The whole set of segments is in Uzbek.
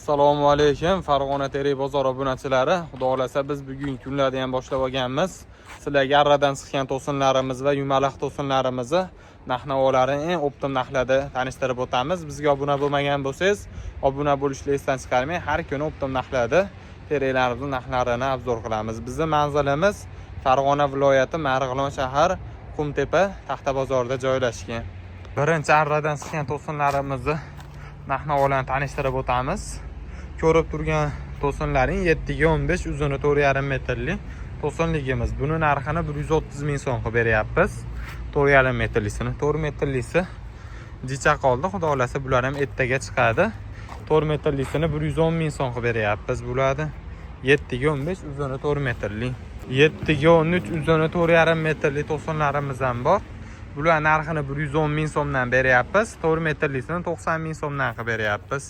Assalomu alaykum, Farg'ona Terik bozor obunachilari. Xudo xohlasa, biz bugungi kunlarda ham boshlab olganmiz. Sizlarga arradan chiqqan to'sinlarimiz va yumaloq to'sinlarimizni narx-navolarini eng оптом narxlarda tanishtirib o'tamiz. Bizga obuna bo'lmagan bo'lsangiz, obuna bo'lishni esdan chiqarmang. Har kuni оптом narxlarda teriklarimizni narxlarini обзор qilamiz. Bizni manzilimiz Farg'ona viloyati, Marg'ilon shahar, Qumtepa taxta bozorida joylashgan. Birinchi arradan chiqqan to'sinlarimizni narx-navolarni tanishtirib o'tamiz. Ko'rib turgan to'sinlaring 7 ga 15, uzuni 4,5 metrli to'sinligimiz. Buni narxini 130 ming so'm qilib beryapmiz. 4,5 metrlisini. 4 metrlisi jicha qoldi. Xudo xohlasa, bular ham ertaga chiqadi. 4 metrlisini 110 ming so'm qilib beryapmiz. Bo'ladi. 7 ga 15, uzuni 4 metrli. 7 ga 13, uzuni 4,5 metrli to'sinlarimiz ham bor. Bular narxini 110 ming so'mdan beryapmiz. 4 metrlisini 90 ming so'mdan qilib beryapmiz.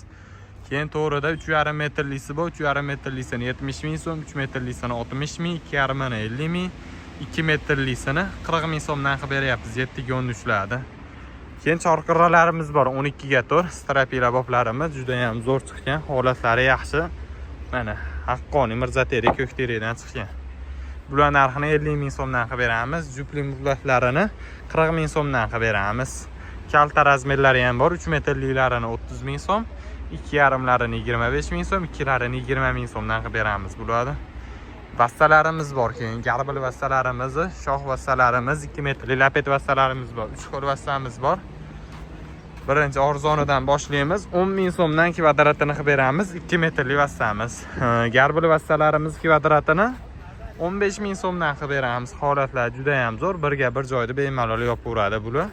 Keyin to'g'rida 3,5 metrlisi bor. 3,5 metrlisini 70 ming so'm, 3 metrlisini 60 ming, 2,5 ini 50 ming, 2 metrlisini 40 ming so'mdan qilib beryapmiz 7 ga 13larda. Keyin chorqirralarimiz bor, 12 ga 4 стропила boblarimiz juda ham zo'r chiqqan, holatlari yaxshi. Mana, haqqoniy Mirzateri ko'kteridan chiqqan. Bular narxini 50 ming so'mdan qilib beramiz. Jupli murlatlarini 40 ming so'mdan qilib beramiz. Kalta размер lari ham bor, 3 metrliklarini 30 ming so'm, 2,5larini 25 ming so'm, ikkilarini 20 ming so'mdan qilib beramiz bularni. Vassalarimiz bor, keyin garbil vassalarimiz, shox vassalarimiz, 2 metrli lapet vassalarimiz bor, 3 xil vassamiz bor. Birinchi arzonidan boshlaymiz. 10 ming so'mdan kvadratini qilib beramiz, 2 metrli vassamiz. Garbil vassalarimiz kvadratini 15 ming so'mdan qilib beramiz. Holatlar juda ham zo'r, birga bir joyda bemalol yopaveradi bular.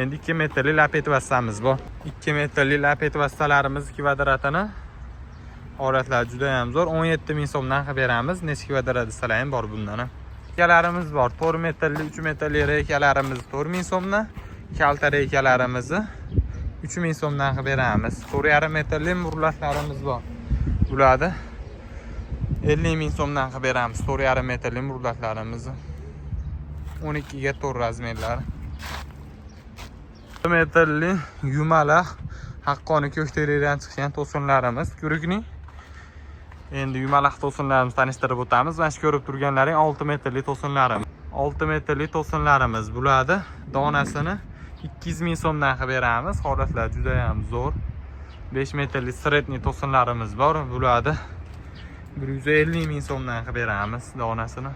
Endi 2 metrli lapet vassamiz bor. 2 metrli lapet vassalarimiz kvadratini, holatlar juda ham zo'r, 17 ming so'mdan qilib beramiz. Necha kvadrat desalar ham bor bundan ham. Reykalarimiz bor. 4 metrli, 3 metrli reykalarimiz 4 ming so'mdan, kalta reykalarimizni 3 ming so'mdan qilib beramiz. 4,5 metrli murlatlarimiz bor. Bularni 50 ming so'mdan qilib beramiz, 4,5 metrli murlatlarimizni. 12 ga 4 размер lari. 4 metrli yumalaq haqqoniy ko'kteridan chiqqan to'sinlarimiz ko'rikning. Endi yumalaq to'sinlarimizni tanishtirib o'tamiz. Mana shu ko'rib turganlaring 6 metrli to'sinlarimiz. 6 metrli to'sinlarimiz bularni donasini 200 ming so'mdan qilib beramiz. Holatlar juda ham zo'r. 5 metrli средний to'sinlarimiz bor. Bularni 150 ming so'mdan qilib beramiz donasini.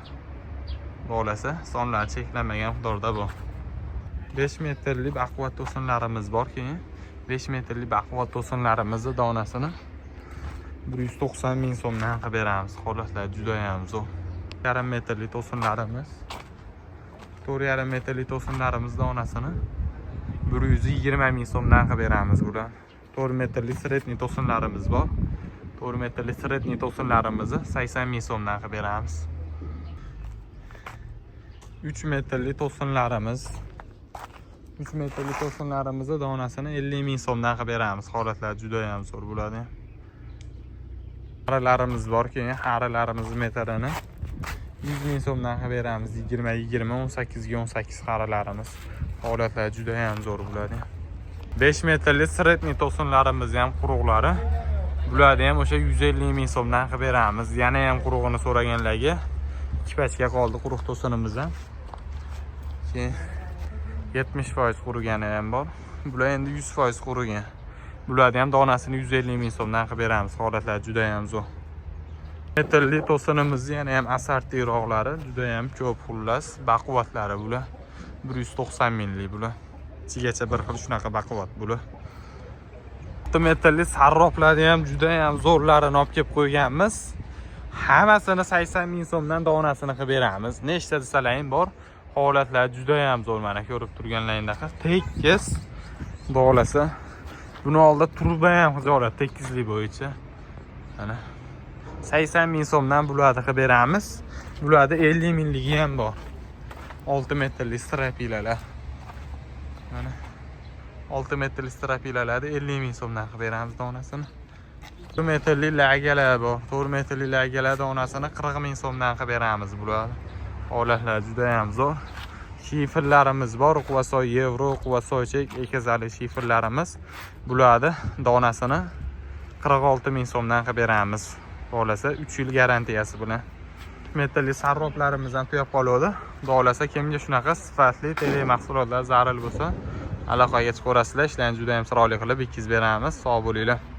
Bolasi sonlar cheklanmagan miqdorda bu. 5 metrli baquvvat to'sinlarimiz bor keyin. 5 metrli baquvvat to'sinlarimizni donasini 190 ming so'mdan qilib beramiz. Holatlar juda ham zo'r. Yarim metrli to'sinlarimiz, 4,5 metrli to'sinlarimiz donasini 120 ming so'mdan qilib beramiz bular. 4 metrli средний to'sinlarimiz bor. 4 metrli средний to'sinlarimizni 80 ming so'mdan qilib beramiz. 3 metrli to'sinlarimiz, 3 metrli to'sinlarimizni donasini 50 ming so'mdan qilib beramiz. Holatlar juda ham zo'r bo'ladi. Xarilarimiz bor keyin, xarilarimiz metrini 100 ming so'mdan qilib beramiz. 20 20, 18 ga 18 xarilarimiz. Holatlar juda ham zo'r bo'ladi. 5 metrli средний to'sinlarimiz ham quruqlari. Bularni ham o'sha 150 ming so'mdan qilib beramiz. Yana ham qurug'ini so'raganlarga ikki pachka qoldi quruq to'sinimiz ham. Keyin 70% qurigani ham bor. Bular endi 100% qurigan. Bularni ham donasini 150 ming so'mdan qilib beramiz. Holatlar juda ham zo'r. Metrli to'sinimizni yana ham assortiroqlari juda ham ko'p, xullas, baquvvatlari bular. 190 minglik bular. Ichigacha bir xil shunaqa baquvvat bular. 6 metrli sarroflarni ham juda ham zo'rlarini olib kelib qo'yganmiz. Hammasini 80 ming so'mdan donasini qilib beramiz. Nechta desalaring bor. Holatlar juda ham zo'r, mana ko'rib turganlaringdaqa tekis. Xudo xohlasa. Buni oldida truba ham xijolat tekislik bo'yicha. Mana 80 ming so'mdan bularni qilib beramiz. Bularda 50 mingligi ham bor. 6 metrli стропила lar. Mana 6 metrli стропила larni 50 ming so'mdan qilib beramiz donasini. 4 metrli lagalar bor. 4 metrli lagalar donasini 40 ming so'mdan qilib beramiz bularni. Holatlar juda ham zo'r. Shiferlarimiz bor, Quvasoy Yevro, Quvasoy chek, ekazali shiferlarimiz. Bularni donasini 46 ming so'mdan qilib beramiz. Xudo xohlasa, 3 yil garantiyasi bilan. Metalli sarroblarimiz ham tugab qoluvdi. Xudo xohlasa, kimga shunaqa sifatli teri mahsulotlar zarur bo'lsa, aloqaga chiqaverasizlar. Ishlarni juda ham chiroyli qilib bitkazib beramiz. Sog' bo'linglar.